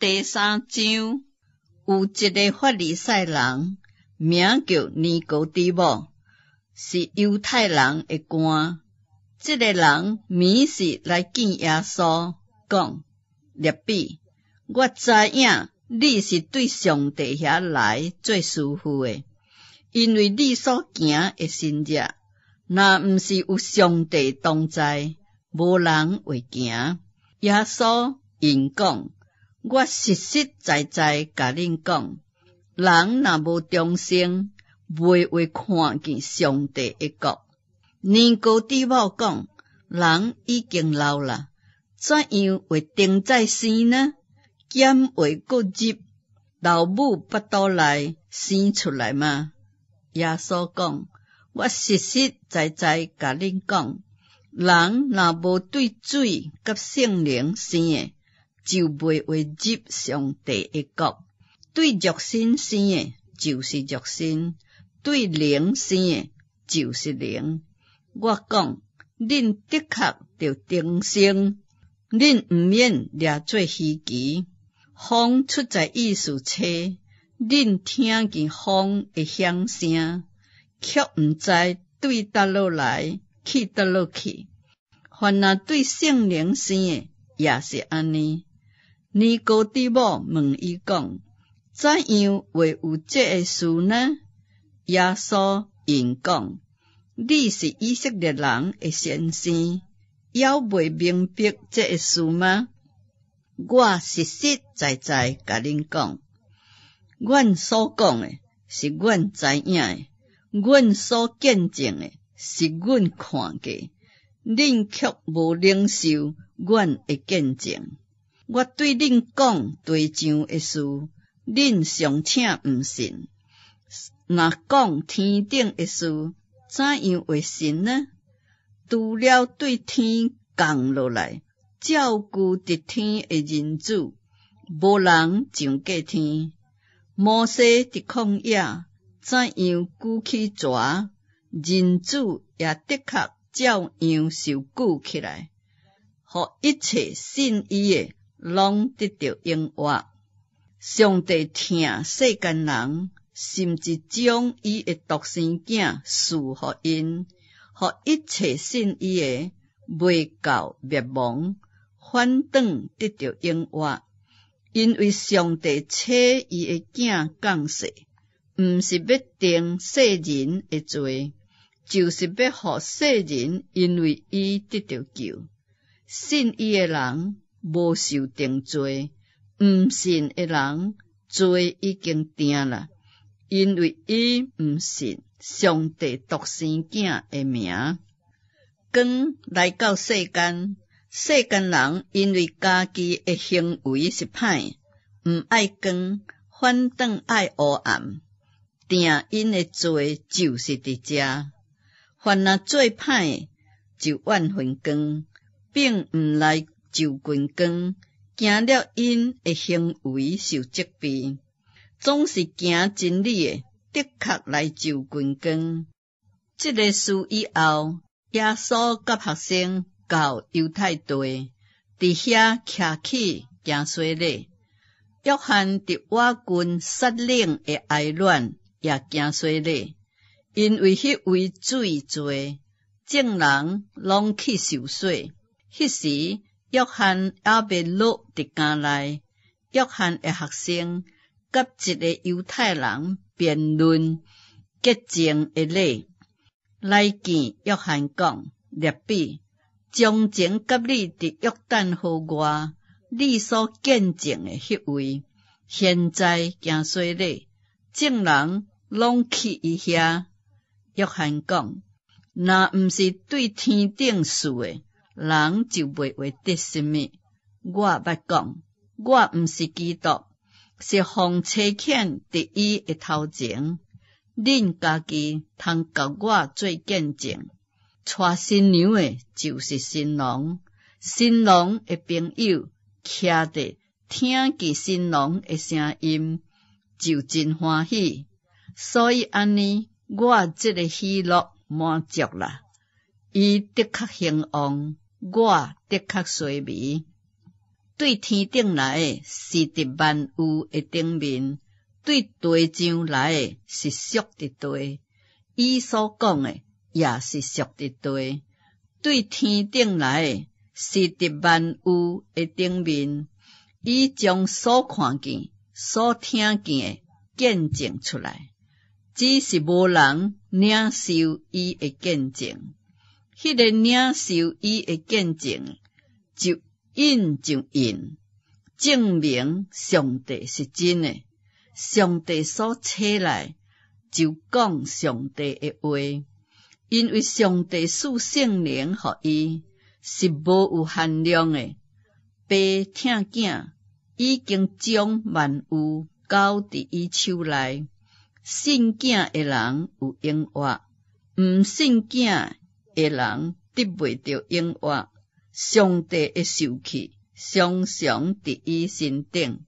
第三章，有一个法利賽人，名叫尼哥底母，是猶太人的官。這个人暝時來見耶穌，講：辣彼，我知影你是對上帝遐來做師傅的，因為你所行的神跡，若毋是有上帝同在，無人會行。耶穌應講：我實實在在共恁講，人若無重生，袂會看見上帝的國。尼哥底母講：人已經老啦，怎樣會重再生呢？敢會閣入老母腹肚內生出來嗎？耶穌講：我實實在在共恁講，人若無對水佮聖靈生的，就袂會入上帝的國。對肉身生的，就是肉身；對靈生的，就是靈。我講，恁的確著重生，恁毋免掠做稀奇。風出在意思吹，恁聽見風的響聲，卻毋知對佗落來，去佗落去。凡若對聖靈生的，也是按呢。尼哥底母問伊講：怎樣會有這个事呢？耶穌應講：你是以色列人的先生，猶未明白這个事嗎？我實實在在共恁講，阮所講的是阮知影的，阮所見證的是阮看過，恁卻無領受阮的見證。我對恁講地上的事，恁尚且毋信；若講天頂的事，怎樣會信呢？除了對天降落來，照舊佇天的人子，無人上過天。摩西佇曠野怎樣舉起蛇，人子也的確照樣受舉起來，予一切信伊的，攏得著永活。上帝疼世間人，甚至將伊的獨生囝賜予𪜶，予一切信伊的，袂到滅亡，反轉得著永活。因為上帝差伊的囝降世，毋是欲定世人的罪，就是欲予世人因為伊得著救。信伊的人無受定罪，毋信的人罪已經定啦，因為伊毋信上帝獨生囝的名。光來到世間，世間人因為家己的行為是歹，毋愛光，反轉愛烏暗，定𪜶的罪就是佇遮。凡若做歹的，就怨恨光，並毋來就近光，驚了𪜶的行為受責備。總是行真理的，的確來就近光。這个事以後，耶穌佮學生到猶太地，佇遐徛起行洗禮。約翰佇倚近撒冷的哀嫩也行洗禮，因為彼位水濟，眾人攏去受洗。彼時，約翰猶未落佇監內，約翰的學生佮一个猶太人辯論潔淨的禮，來見約翰講：辣彼，從前佮你佇約旦河外，你所見證的彼位，現在行洗禮，眾人攏去伊遐。約翰講：若毋是對天頂賜的，人就袂會得啥物。我捌講，我毋是基督，是奉差遣佇伊的頭前。恁家己通共我做見證。娶新娘的就是新郎，新郎的朋友徛佇聽見新郎的聲音，就真歡喜。所以按呢，我這个喜樂滿足啦。伊的確興旺，我的確衰微。對天頂來的是佇萬有的頂面，對地上來的是屬佇地。伊所講的也是屬佇地。對天頂來的是佇萬有的頂面，伊將所看見、所聽見的見證出來，只是無人領受伊的見證。彼個領受伊的見證，就印就印，證明上帝是真的。上帝所差來，就講上帝的話，因為上帝賜聖靈予伊，是無有限量的。爸疼囝，已經將萬有交佇伊手內。信囝的人有永活，毋信囝的人得袂著永活。上帝的受氣常常佇伊身頂。